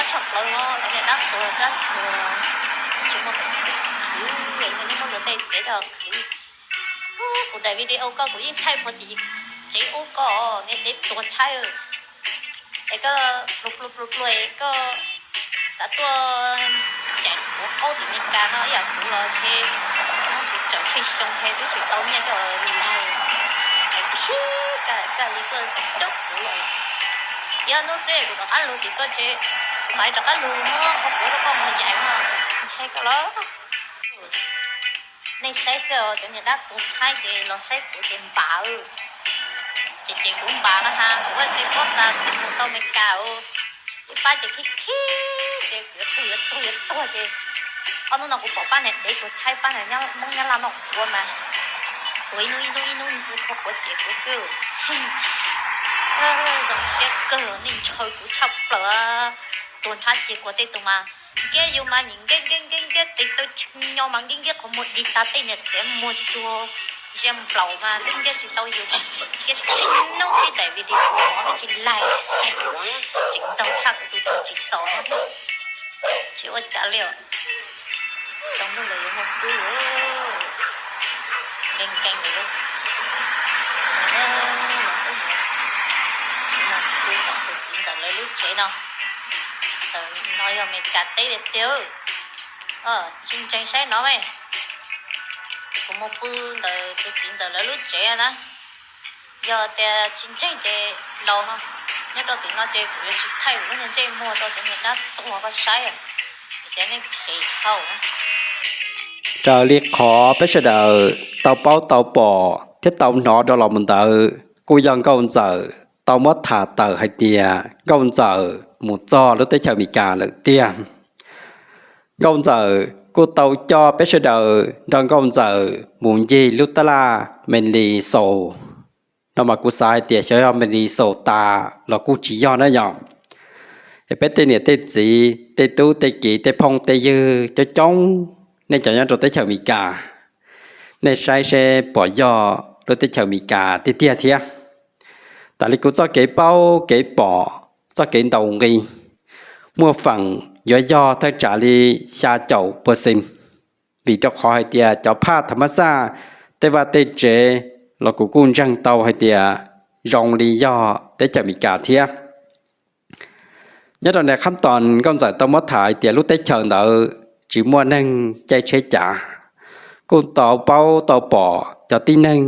nyob tshaj plaws no, cov niag dab tuag dab tuag, tsis muaj peev xwm khwv, yog nej muab luag tej tsev coj khwv. Kuv daim video koj kuv yeej thaij puag tim tsev ub koj, niag dev tuag tshaib. Es koj pluag pluag pluag pluag es koj xav tuaj tseem kuv aub tim Meskas no ib yam kuv los ntshe kuv tseem tsheej xyoo ntshe twb tsis tau nyiaj coj laig, es kuv sib kawg kawg li tuaj coob kuv los. Yog hnub xwb kuv rov qab lug tim koj tsev, kuv mam rov qab lug muab qhov kuv rau koj mus yaim no, ntshe koj los. Nej saib xwb os, cov niag dab tuag tshaib ces los saib kuv ces npam. Ces ces kuv npam na has, kuv vaj tse pob tas kuv mus tau Meskas, ib pab ces khib khib ces kuv yuav tuag yuav tuag yuav tuag ces, ob hnub no kuv pom pab niag dev tuag tshaib pab niag Hmoob Nyab Laj no ua mas, tuag ib hnub ib hnub ib hnub ntxiv kho kuv ces kuv xwb. Zoo siab kawg, nej ntshaw kuv tshaj plaws. Tuag nrhab cia kuas tej tug mas nkiab yus mas nim nkiab nkiab nkiab nkiab tes taw tshee nyo mas nkiab nkiab qhov muag dig tag tej niag txiav muag tsuag zia nplaum mas twb nkiab tsis tau yus, nkiab tsis tau nub ib daim video mov twb tsis laig, tseem ntxaug tshaj kuv tus txog tsis txaus no thiab. Tsis ua cas li os, tsaus ntuj lawm yuav muaj pwb, nkees nkees lawm lauj. Kuv tom tus txiv ntxawm lawv lub tsev no, ntawm no yog Amelikas teb tiag tiag. Tsis ntseeg saib no me, kuv mus pw ntawm tus txiv ntxawm lawv lub tsev na. Yog tias tsis ntseeg ces laus no, nyob rau tim no ces kuv yuav tsis thaij lub ntsej muag rau cov niag dab tuag koj saib, cov neeg khev dhau. Raws li qhov peb sawv daws tau paub tau pom thiab tau hnov rau los mus ntawd kuj yog Nkauj Ntxawm tau muab tham tawm hais tias Nkauj Ntxawm mus txog lub teb chaws Amelikas lawm tiag. Nkauj Ntxawm kuj tau coj peb sawv daws nrog Nkauj Ntxawm mus ncig lub tab laj Minnesota no mas kuv xav hais tias xyov yog Minnesota los kuj tsis yog na yom. Es peb tej niam tej txiv tej tub tej kiv tej phooj tej ywg coob coob, nej cov nyob rau teb chaws Amelikas, nej saib seb puas yog lub teb chaws Amelikas tiag tiag thiab. Tas li kuv txoj kev paub kev pom, txoj kev ntaus nqi, muaj feem yuav yog thawj tsam li xya caum percent, vim rau qhov hais tias cov phaj tham mab xaj tej vaj tej tsev los kuv kuj ntseeg tau hais tias zoo li yog teb chaws Amelikas thiab. Nyob rau ntawm qhab toos Nkauj Ntxawm tau muab tham hais tias lub teb chaws ntawd tsis muaj neeg caij tsheb cav, kuj tau paub tau pom cov tib neeg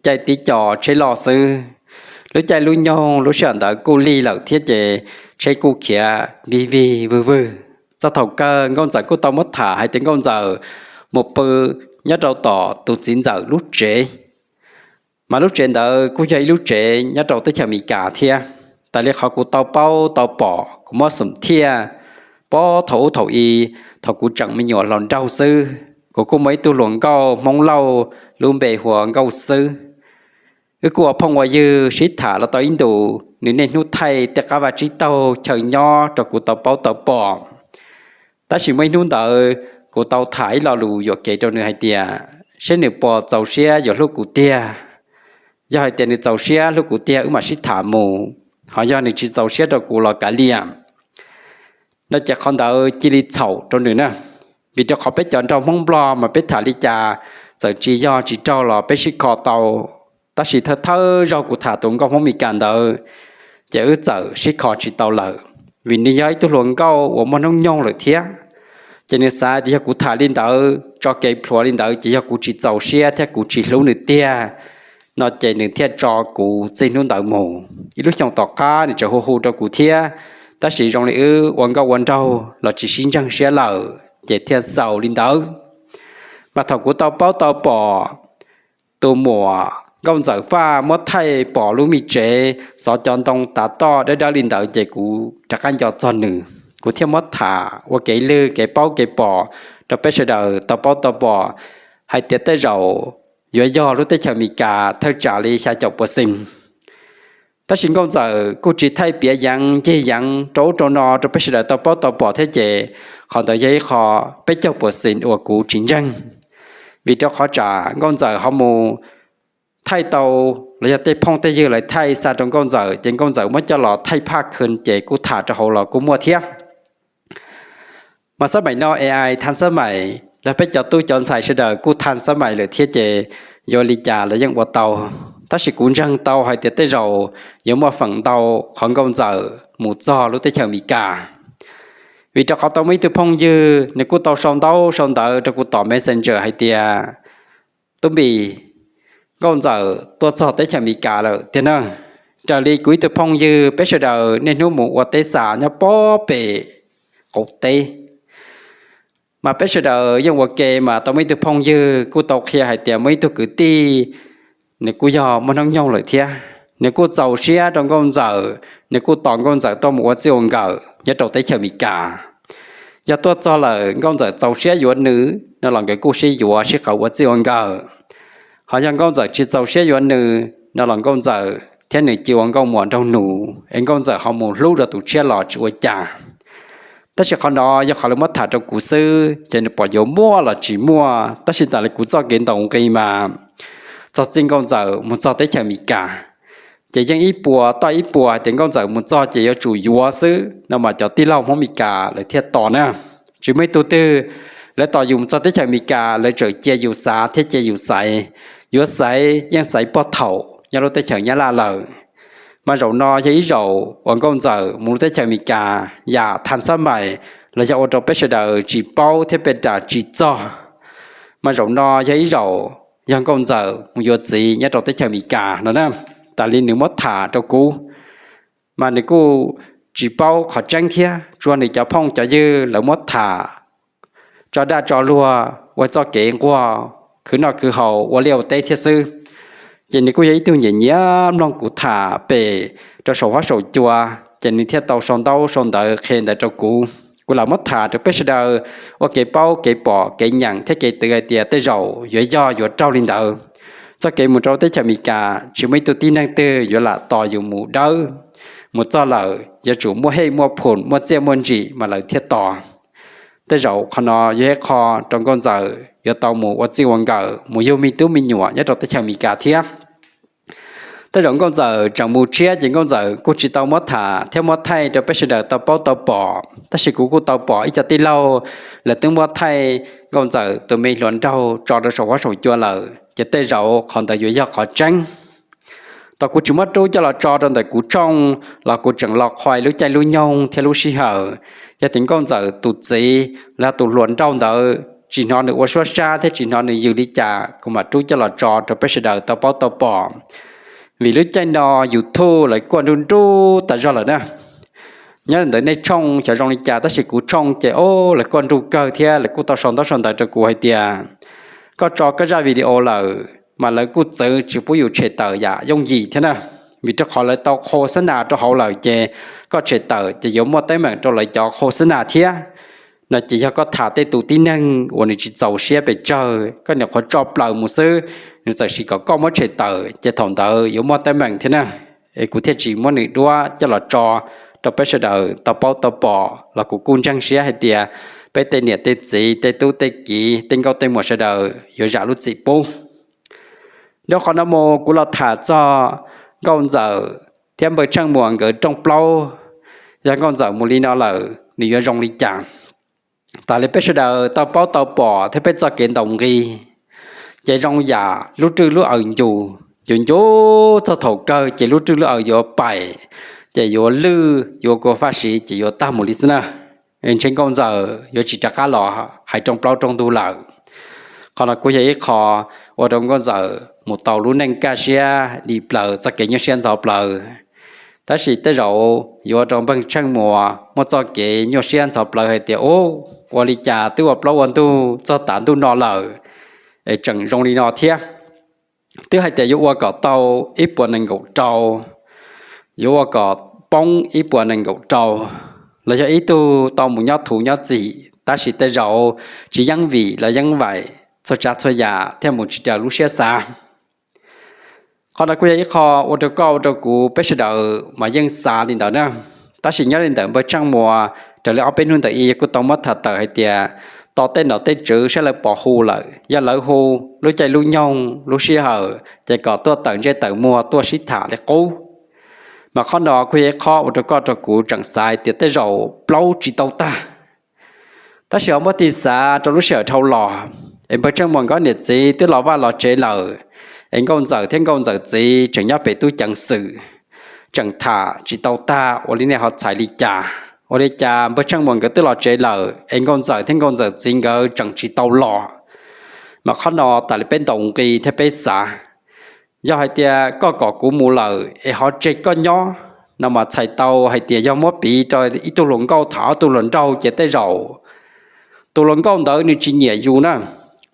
caij tib co tsheb loj xwb. Lub caij lub nyoog lub sij hawm ntawd kuj lig lawm thiab ces tsheb kuj khiav vig vig vwg vwg. Txog thaum kawg Nkauj Ntxawm kuj tau muab tham hais tias Nkauj Ntxawm mus pw nyob rau tom tus txiv ntxawm lub tsev, mas lub tsev ntawd kuj yog ib lub tsev nyob rau teb chaws Amelikas thiab. Tas li qhov kuv tau paub tau pom kuv muab xum thiaj, puag thaum ub thaum i, thaum kuv tseem me nyuam hluas nraug xwb, kuv kuj muaj ib tug hluas nkauj Hmoob Lauj lub npe hu ua Nkauj Xwb. Wb kuj ua phooj ua ywg sib tham los tau ib ntus, nws niaj hnub thaij tej qab vaj tsib taug chaw nyob rau kuv tau paub tau pom. Tab sis muaj ib hnub ntawd kuv tau tham ib lo lus yuam kev rau nws hais tias seb nws puas txaus siab yuav hlub kuv tiag. Yog hais tias nws txaus siab hlub kuv tiag wb mam sib tham mus, ho yog nws tsis txaus siab rau kuv los kav liam. No ces qhov ntawd cia li txhaum rau nws na, vim rau qhov peb cov nraug Hmoob Nplog mas peb tham li cas txawm tsis yog tsis raug los peb sib kho tau. Tab sis thawj thawj zaug kuv tham tus nkauj Hmoob Amelikas ntawd, ces wb txawm sib kho tsis tau lawm, vim nws yog ib tug hluas nkauj uas muaj hnub nyoog lawm thiab. Ces nws xav tias yog kuv tham li ntawd tso kev plhuav li ntawd ces yog kuv tsis txaus siab thiab kuv tsis hlub nws tiag, no ces nws thiaj tso kuv txij hnub ntawd mus. Ib lub xyoos tom qab nws tseem hu hu rau kuv thiab, tab sis zoo li wb ua nkauj ua nraug los tsis sib ntseeg siab lawm ces thiaj xaus li ntawd. Mas thaum kuv tau paub tau pom tus muam Nkauj Ntxawm Faj muab thaij pom lub me tsev xov cov ntoo tav toj dawb dawb li ntawd ces kuv rov qab nco txog nws, kuv thiaj muab tham ua kev lwj kev paub kev pom rau peb sawv daws tau paub tau pom hais tias tej zaum yuav yog lub teb chaws Amelikas thawj tsam li xya caum puas xees. Tab sis Nkauj Ntxawm kuj tsis thaij piav yeev ncig yeev rau ub rau no rau peb sawv daws tau paub tau pom thiab ces qhov ntawd yog ib qho peb caug puas xees uas kuv tsis ntseeg. Vim rau qhov tsam Nkauj Ntxawm ho mus thaij tau los yog tej phooj tej ywg lawv thaij xa rau Nkauj Ntxawm ces Nkauj Ntxawm muab coj los thaij phaj khw ces kuj tham rau hauv los kuj muaj thiab. Mas xab maim no A I than xab maim los peb cov tub cov ntxhais sawv daws kuj than xab maim lawm thiab ces yuav li cas los yeej ua tau. Tab sis kuv ntseeg tau hais tias tej zaum yuav muaj feem ntau qhov Nkauj Ntxawm mus txog lub teb chaws Amelikas. Vim rau qhov tau muaj ib tug phooj ywg nws kuj tau sau ntaub sau ntawv rau kuv tom Messenger hais tias, Tub Npis, Nkauj Ntxawm tuaj txog teb chaws Amelikas lawm tiag na. Raws li kuv ib tug phooj ywg peb sawv daws niaj hnub mus ua teb xa nyob pob pem qaum teb, mas peb sawv daws yeej ua ke mas tau muaj ib tug phooj ywg kuj tau qhia hais tias muaj ib tug kwv tij, nws kuj yog muaj hnub nyoog lawm thiab, nws kuj txaus siab rau Nkauj Ntxawm, nws kuj tos Nkauj Ntxawm tuaj mus ua txij ua nkawm nyob rau teb chaws Amelikas. Yog tuaj txog lawm Nkauj Ntxawm txaus siab yuav nws no los nkawd kuj sib yuav sib qawm ua txij ua nkawm. Ho yog Nkauj Ntxawm tsis txaus siab yuav nws no los Nkauj Ntxawm thiab nws cia ua nkauj muam nraug nus es Nkauj Ntxawm ho mus hlub rau tus tshiab los tsis ua cas. Tab sis qhov no yog qhov lawv muab tham rau kuv xwb, ces nws pom yuav muaj los tsis muaj, tab sis tas li kuv txoj kev ntaus nqi mas txog txij nkauj ntxawm mus txog teb chaws Amelikas, ces yeej ib puas toj ib puas hais tias nkauj ntxawm mus txog ces yuav tsum yuav xwb no mas cov tij laug Hmoob Amelikas lawv thiaj tos na. Tsis muaj ib tug twg, lawv tos yus mus txog teb chaws Amelikas lawv tseem cia yus xav thiab cia yus xaiv, yuav xaiv yeej xaiv puag thaum nyob lub teb chaws Nyab Laj lawm. Mas zaum no yog ib zaum uas nkauj ntxawm mus lub teb chaws Amelikas yam thas xab mais los yog ua rau peb sawv daws tsis paub thiab peb ras tsis txog. Mas zaum no yog ib zaum yog nkauj ntxawm mus yuav txiv nyob rau teb chaws Amelikas no na, tas li nws muab tham rau kuv, mas nws kuj tsis paub qhov tseeb thiab, tsuas nws cov phooj cov ywg lawv muab tham tso dag tso luag ua txoj kev nquag khwv noj khwv haus ua liaj ua teb thiab xwb. Ces nws kuj yog ib tug nyiam nyiam mloog kuv tham pem rau saum huab saum cua, ces nws thiaj tau sau ntaub sau ntawv qhia ntawd rau kuv. Kuv lam muab tham rau peb sawv daws ua kev paub kev pom kev nyeem thiab kev twv hais tias tej zaum yuav yog yuav raug li ntawd. Txoj kev mus rau teb chaws Amelikas tsis muaj ib tug tib neeg twg yuav lam tos yus mus dawb. Mus txog lawm yuav tsum muaj hej muaj phum muaj txiaj muaj ntsim mas lawv thiaj tos. Tej zaum qhov no yog ib qho rau nkauj ntxawm yuav tau mus ua txij ua nkawm mus yug me tub me nyuam nyob rau teb chaws Amelikas thiab. Tej zaum nkauj ntxawm tseem mus tshiab ces nkauj ntxawm kuj tsis tau muab tham thiab muab thaij rau peb sawv daws tau paub tau pom, tab sis kuv kuj tau pom ib co tij laug lawv twb muab thaij nkauj ntxawm tus me hluas nraug tso rau saum huab saum cua lawm, ces tej zaum qhov ntawd yuav yog qhov tseeb. Tau kuv tsis muab rub coj los tso rau ntawm kuv tshooj los kuv tseem los qhuas lub caij lub nyoog thiab lub sij hawm. Yog tias nkauj ntxawm tus txiv los tus hluas nraug ntawd tsis hnov nws ua suab sab thiab tsis hnov nws yws li cas kuv mam rub coj los tso rau peb sawv daws tau paub tau pom. Vim lub caij no YouTube lawv kuaj nruj nruj tas zog lawm na. Nyob ntawm nej tshooj xyov zoo li cas tab sis kuv tshooj ces o lawv kuaj nruj kawg thiab lawv kuj tau sau ntaub sau ntawv rau kuv hais tias koj tso koj zaj video lawm mas lawv kuj txwv tsis pub yus tshem tawm yam yooj yim thiab na. Vim rau qhov lawv tau qhua xab nas rau hauv lawm ces koj tshem tawm ces yuav muaj teeb meem rau lawv cov qhua xab nas thiab. No ces yog koj tham tej tus tib neeg uas nws tsis txaus siab pes tsawg koj niam qhuav tso plaws mus xwb, nws txawm sim kom koj muab tshem tawm ces thaum ntawd yuav muaj teeb meem thiab na. Es kuv thiaj tsis muab nws duab coj los tso rau peb sawv daws tau paub tau pom los kuv kuj ntseeg siab hais tias peb tej niam tej txiv tej tub tej kiv tej nkauj tej muam sawv daws yuav zam lub txim pub. Dhau qhov no mus kuv los tham txog nkauj ntxawm thiab npawg Tsheej Muas nkawd rooj plaub. Yog nkauj ntxawm mus li no lawm nws yuav zoo li cas? Tas li peb sawv daws tau paub tau pom thiab peb txoj kev ntaus nqi ces zoo yam lub rwj lub aws ncu, yuav ncu txog thaum kawg ces lub rwj lub aws yuav paim, ces yuav lwj yuav kua faj siv ces yuav tag mus li xwb na. Ntshe nkauj ntxawm yuav tsis rov qab los hais rooj plaub rooj ntug lawm. Qhov no kuj yog ib qho ua rau nkauj ntxawm mus tau lub neej kaj siab dim plaws txoj kev nyuaj siab ntxhov plaws. Tab sis tej zaum yuav ua rau npawg Tsheej Muas muaj txoj kev nyuaj siab ntxhov plaws hais tias u, ua li cas twb ua plaub ua ntug txog tav ntuj no lawm es tseem zoo li no thiab. Twb hais tias yuav ua kom tau ib puas nees nkaum rau, yuav ua kom poob ib puas nees nkaum rau, los yog ib tug tau mus nyob thuv nyob txim, tab sis tej zaum tsis yeeb vim los yeeb vaim txhua tsav txhua yam thiaj mus tsis raws lub siab xav. Qhov no kuj yog ib qho ua rau koj ua rau kuv peb sawv daws mas yeej xav li ntawd na. Tab sis nyob li ntawm npawg Tsheej Muas raws li ob peb hnub ntawm i yog kuj tau muab tham tawm hais tias tos tej nom tej tswv saib lawv pom hu lawm, yog lawv hu lub caij lub nyoog lub sij hawm ces kom tuaj tawm ntsej tawm muag tuaj sib tham li qub. Mas qhov no kuj yog ib qho ua rau koj rau kuv tseem xav hais tias tej zaum plaub tsis tau tag. Tab sis ho muab tig xav rau lub sij hawm dhau los es npawg Tsheej Muas nkawd niam txiv twb los vaj los tsev lawm, es nkauj ntxawm thiab nkauj ntxawm txiv tseem nyob pem tub ceev xwm, tseem tham tsis tau tag ua li nej ho txhais li cas. Ua li cas npawg Tsheej Muas nkawd twb los tsev lawm es nkauj ntxawm thiab nkauj ntxawm txiv nkawd tseem tsis tau los? Mas qhov no tas li peb ntaus nqi thiab peb xav. Yog hais tias koj kom kuv mus lawm es ho tseg koj nyob no mas txhais tau hais tias yog muab piv rau ib tug hluas nkauj tham ob tug hluas nraug ces tej zaum tus hluas nkauj ntawd nws tsis nyiam yus na,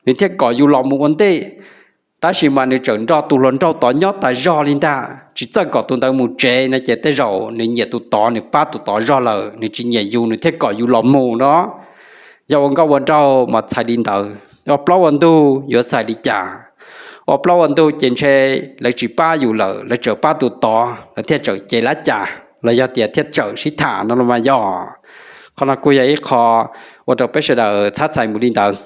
nws thiaj kom yus los mus ua ntej. Tab sis mas nws tseem nrog tus hluas nraug tod nyob tas zog li ntag, tsis txawj kom tus ntawd mus tsev no ces tej zaum nws nyiam tus tod, nws pab tus tod zog lawm, nws tsis nyiam yus nws thiaj kom yus los mus no. Yog ua nkauj ua nraug mas txhais li ntawd, ua plaub ua ntug yuav txhais li cas? Ua plaub ua ntug ces ntshe lawv tsis pab yus lawm, lawv tseem pab tus tod, lawv thiaj tseem cev lab cas los yog tias thiaj tseem sib tham no los mas yog. Qhov no kuj yog ib qho ua rau peb sawv daws txhab txhais mus li ntawd.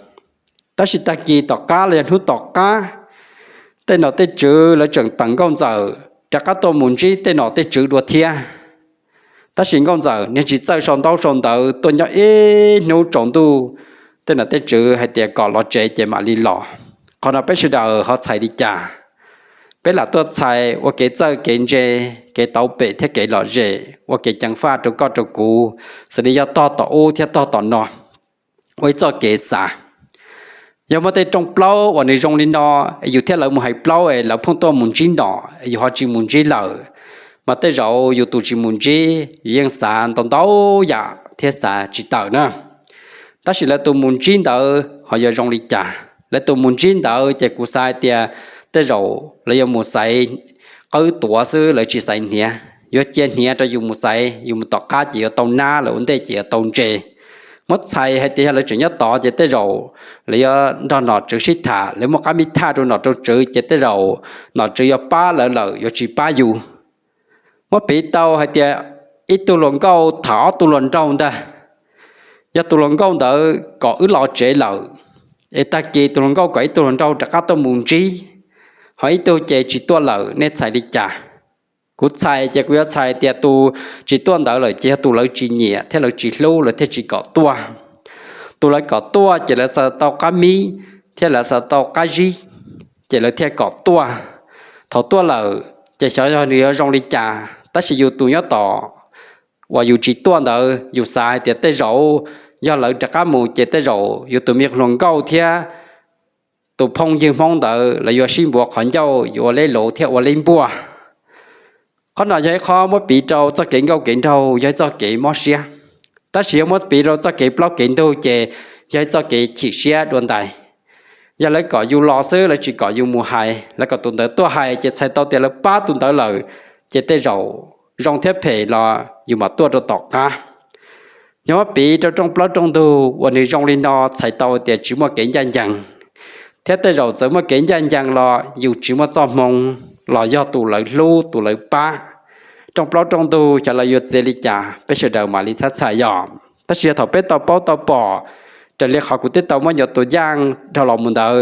Tab sis tag kis tom qab los yog hnub tom qab, tej nom tej tswv lawv tseem teem Nkauj Ntxawm rov qab tuaj mus ntsib tej nom tej tswv dua thiab. Tab sis Nkauj Ntxawm niag tsis txawj sau ntaub sau ntawv tuaj nyob ib hnub tsaus ntuj, tej nom tej tswv hais tias kom los tsev ces mam li los. Qhov no peb sawv daws ho txhais li cas? Peb lam tuaj txhais ua kev txawj kev ntse, kev tauv pem thiab kev lom zem, ua kev ceev faj rau koj rau kuv, xws li yog tog tom ub thiab tog tom no, ua ib txoj kev xav. Yog muaj tej rooj plaub uas nws zoo li no, yus thiab lawv mus hais plaub es lawv phooj tuaj mus ntsib nom, yus ho tsis mus ntsib lawm, mas tej zaum yus tus tsis mus ntsib yus yeej xav ntau ntau yam thiab xav tsis tawm na. Tab sis lawv tus mus ntsib ntawd ho yuav zoo li cas? Lawv tus mus ntsib ntawd ces kuv xav hais tias tej zaum lawv yuav mus xaiv qawb tuav xwb, lawv tsis xaiv hniav. Yuav cia hniav rau yus mus xaiv, yus mus tom qab ces yuav tau nab, lawv ua ntej ces yuav tau ntse. Muab txhais hais tias yog lawv tseem nyob tod ces tej zaum lawv yuav nrog nom tswv sib tham, lawv muaj qab me thaj rau nom rau tswv ces tej zaum nom tswv yuav pab lawv lawm yuav tsis pab yus. Muab piv tau hais tias ib tug hluas nkauj tham ob tug hluas nraug ntag, yog tus hluas nkauj ntawd kom wb los tsev lawm, es tag kis tus hluas nkauj kom ib tug hluas nraug rov qab tuaj mus ntsib, ho ib tug ces tsis tuaj lawm, nej txhais li cas? Kuv txhais ces kuv yuav txhais tias tus tsis tuaj ntawd lawm ces yog tus lawv tsis nyiam thiab lawv tsis hlub lawv thiaj tsis kom tuaj. Tus lawv kom tuaj ces lawv xav tau qab mib thiab lawv xav tau qab zib, ces lawv thiaj kom tuaj. Thaum tuaj lawm ces xyov yog nws yuav zoo li cas, tab sis yus tus nyob tom uas yus tsis tuaj ntawd yus xav hais tias tej zaum yog lawv rov qab mus ces tej zaum yus tus me hluas nkauj thiab tus phooj ywg Hmoob ntawd lawv yuav sib npuav qhov ncauj, yuav ua leb luv thiab ua leb npuaj. Qhov no yog ib qho muab piv rau txoj kev nkauj kev nraug yog ib txoj kev mob siab, tab sis yog muab piv rau txoj kev plaub kev ntug ces yog ib txoj kev chim siab dua ntais. Yog lawv kom yus los xwb, lawv tsis kom yus mus hais, lawv kom tus ntawd tuaj hais ces txhais tau tias lawv pab tus ntawd lawm, ces tej zaum zoo thiab phem los yus mam tuaj rau tom qab. Yog muab piv rau rooj plaub rooj ntug uas nws zoo li no txhais tau tias tsis muaj kev ncaj ncees, thiab tej zaum txawm muaj kev ncaj ncees los yus tsis muaj txoj hmoo, los yog tus lawv hlub tus lawv pab. Rooj plaub rooj ntug xyov lawv yuav txiav li cas, peb sawv daws mam li txhab txhais yom. Tab sis yog thaum peb tau paub tau pom, raws li qhov kuv twb tau muab nco tus yaj dhau los mus ntawd,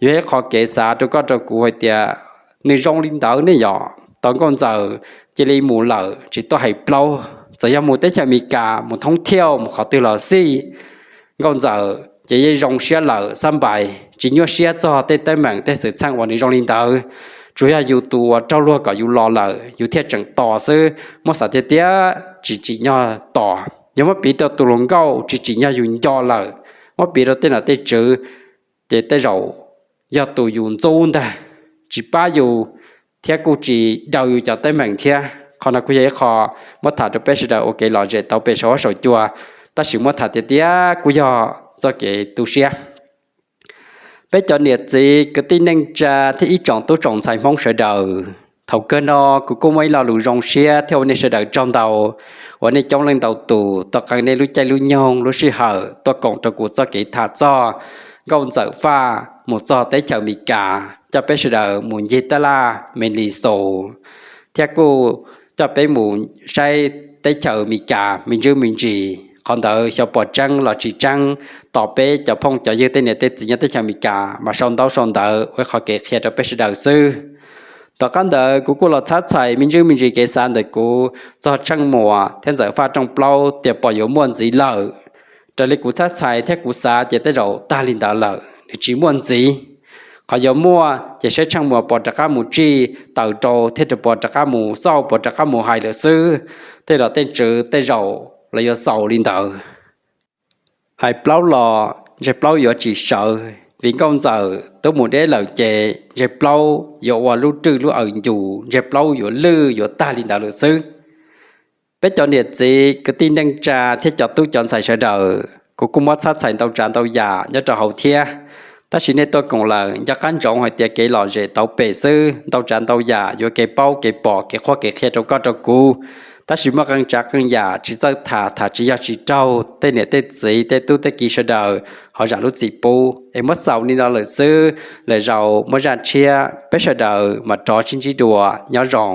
yog ib qho kev xav rau koj rau kuv hais tias nws zoo li ntawd ne yom. Tau Nkauj Ntxawm cia li mus lawm tsis tuaj hais plaub, txawm yog mus teb chaws Amelikas mus thoob thiauj mus qhov twg los xij, Nkauj Ntxawm ces yeej zoo siab lawm xab npais, tsis nyuaj siab txog tej teeb meem tej xwm txheej uas nws zoo li ntawd. Tsuas yog yus tus uas raug luag kom yus los lawm yus thiaj tseem tos xwb, muab xav tiag tiag tsis tsim nyog tos. Yog muab piv rau tus hluas nkauj tsis tsim nyog yus nco lawm, muab piv rau tej nom tej tswv ces tej zaum yog tus yus ntxub ntag, tsis pab yus thiab kuj tsis daws yus cov teeb meem thiab. Qhov no kuj yog ib qho muab tham rau peb sawv daws ua kev lom zem tau pem saum huab saum cua, tab sis muab tham tiag tiag kuj yog txoj kev tu siab. Peb cov niam txiv kwv tij neej tsa thiab ib tsoom tub tsoom ntxhais Hmoob sawv daws, thaum kawg no kuv kuj muaj ib lo lus zoo siab thiab ua nej sawv daws tsaug ntau uas nej coob leej ntau tus tuaj qee nej lub caij lub nyoog lub sij hawm tuaj koom rau kuv txoj kev tham txog Nkauj Ntxawm Faj mus txog teb chaws Amelikas coj peb sawv daws mus ncig tab laj me li xus, thiab kuj coj peb mus saib teb chaws Amelikas me ntsis me ntsis. Qhov ntawd xyov pom tseeb los tsis tseeb, tos peb cov phooj cov ywg tej niam tej txiv nyob teb chaws Amelikas mas sau ntaub sau ntawv ua ib qho kev qhia rau peb sawv daws xwb. Tom qab ntawd kuv kuj los txhab txhais me ntsis me ntsis kev xav ntawm kuv txog Tsheej Muas thiab Ntxawm Faj rooj plaub tias pom yuav muaj ntxiv lawm. Raws li kuv txhab txhais thiab kuv xav ces tej zaum tag li ntawd lawm, nws tsis muaj ntxiv. Qhov yuav muaj ces saib Tsheej Muas puas rov qab mus tsij taws rau thiab rau puas rov qab mus xauj puas rov qab mus hais lawm xwb. Tej nom tej tswv tej zaum lawv yuav xaus li ntawd. Hais plaub los ntshe plaub yuav tsis sawv, vim Nkauj Ntxawm twb mus deb lawm ces ntshe plaub yuav ua lub rwj lub aws ncus, ntshe plaub yuav lwj yuav tag li ntawd lawm xwb. Peb cov niam txiv kwv tij neej tsa thiab cov tub cov ntxhais sawv daws, kuv kuj muab txhab txhais ntau tsav ntau yam nyob rau hauv thiab. Tab sis nej tuaj koom lawm nco qab ntsoov hais tias kev lom zem tau pem xwb, ntau tsav ntau yam yuav kev paub kev pom kev qhuab kev qhia rau koj rau kuv. Tab sis muaj qee tsav qee yam tsis txawj tham, tham tsis yog tsis raug, tej niam tej txiv tej tub tej ki sawv daws ho zam lub txim pub es muab xaus li no lawm xwb. Lwm zaus muaj zaj tshiab peb sawv daws mam rov sib ntsib dua, nyob zoo.